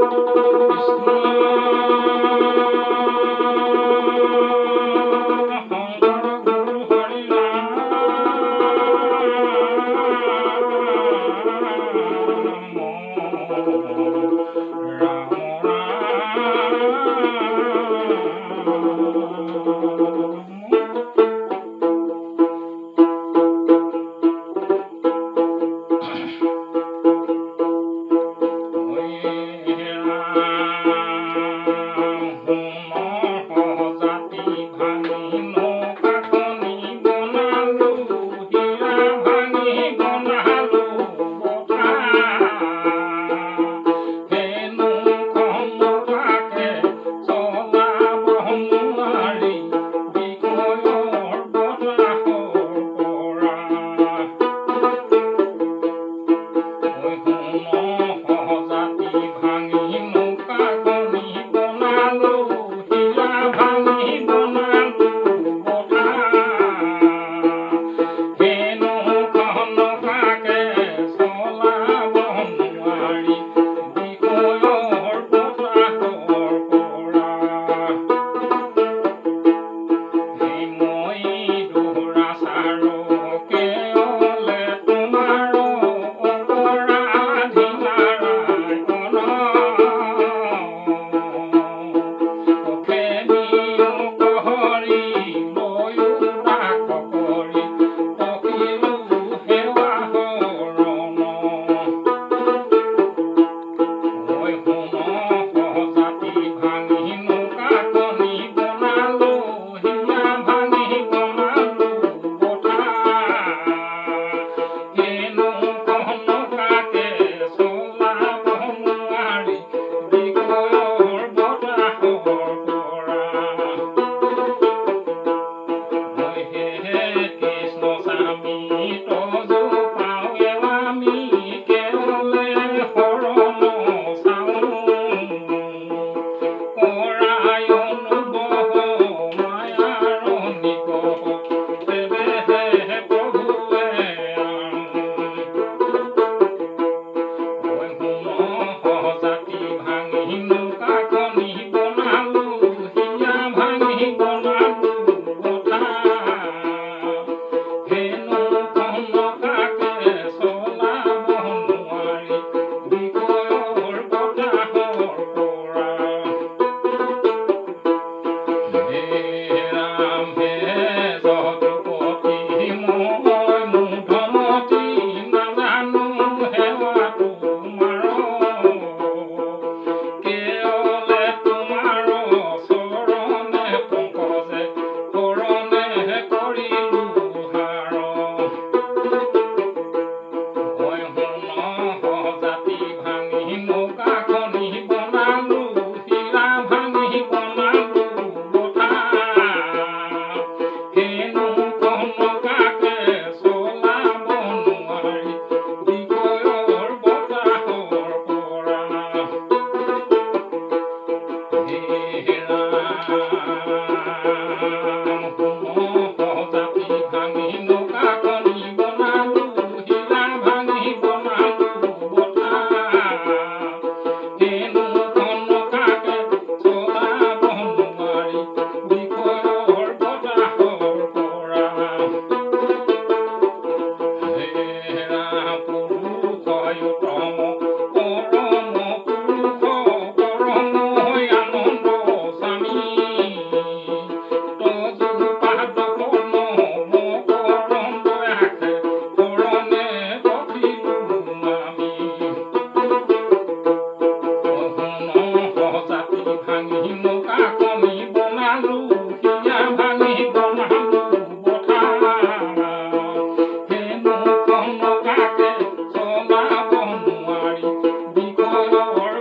কৃষ্ণ শংকৰ গুৰু হৰি ৰাম, ৰাম ৰাম। জাতি ভাঙি নৌকাখনি বনালো, হীৰা ভাঙি বনালো বঠা, হেনো নৌকাকে চলাব নোৱাৰি বিষয়ৰ বতাহৰ পৰা। জাতি ভাঙি নৌকাখনি বনালো, হীৰা ভাঙি বনালো বঠা, হেনো নৌকাকে চলাব নোৱাৰি বিষয়ৰ বতাহৰ পৰা। মই দুৰাচাৰকে অলে তোমাৰ অপৰাধী নাৰায়ণ, খেমিও হৰি ময়ো দাস কৰি পশিলো সেৱা শৰণ। ঐ শুন, জাতি ভাঙি নৌকাখনি বনালো, হিয়া ভাঙি বনালো বঠা, হেনো নৌকাকে চলাব নোৱাৰি বিষয়ৰ বতাহৰ পৰা। ঐ হে কৃষ্ণ স্বামী তজু পাওঁ আমি কেৱলে শৰণ চাওঁ, কৰায় অনুগ্ৰহ মায়াৰ নিগ্ৰহ তেবেহে প্ৰভুৱে। ঐ শুন, জাতি ভাঙি নৌকাখনি বনালো, হিয়া ভাঙি বনালো বঠা, হেনো নৌকাকে চলাব নোৱাৰি বিষয়ৰ বতাহৰ পৰা। হে ৰাম হে যদুপতি, মই মূধমতি নাজানো সেৱা তোমাৰ, কেৱলে তোমাৰ চৰণে পংকজে শৰণে কৰিলো হাৰ। ঐ শুন, জাতি ভাঙি নৌকাখনি বনালো, হীৰা ভাঙি বনালো বঠা, হেনো নৌকাকে চলাব নোৱাৰি বিষয়ৰ বতাহৰ পৰা। হে ৰাম শুন, জাতি ভাঙি নৌকাখনি বনালো, হীৰা ভাঙি বনালো বঠা, হেনো নৌকাকে চলাব নোৱাৰি বিষয়ৰ বতাহৰ পৰা। হে ৰাম পুৰুষ উত্তম পৰম পুৰুষ পৰম আনন্দ স্বামী, তজু পাদ পদ্ম মকৰন্দ আখে শৰণে পঠিলো আমি। শুন, জাতি ভাঙি নৌকাখনি বনালো, হিয়া ভাঙি বনালো বঠা, হেনো নৌকাকে চলাব নোৱাৰি বিষয়ৰ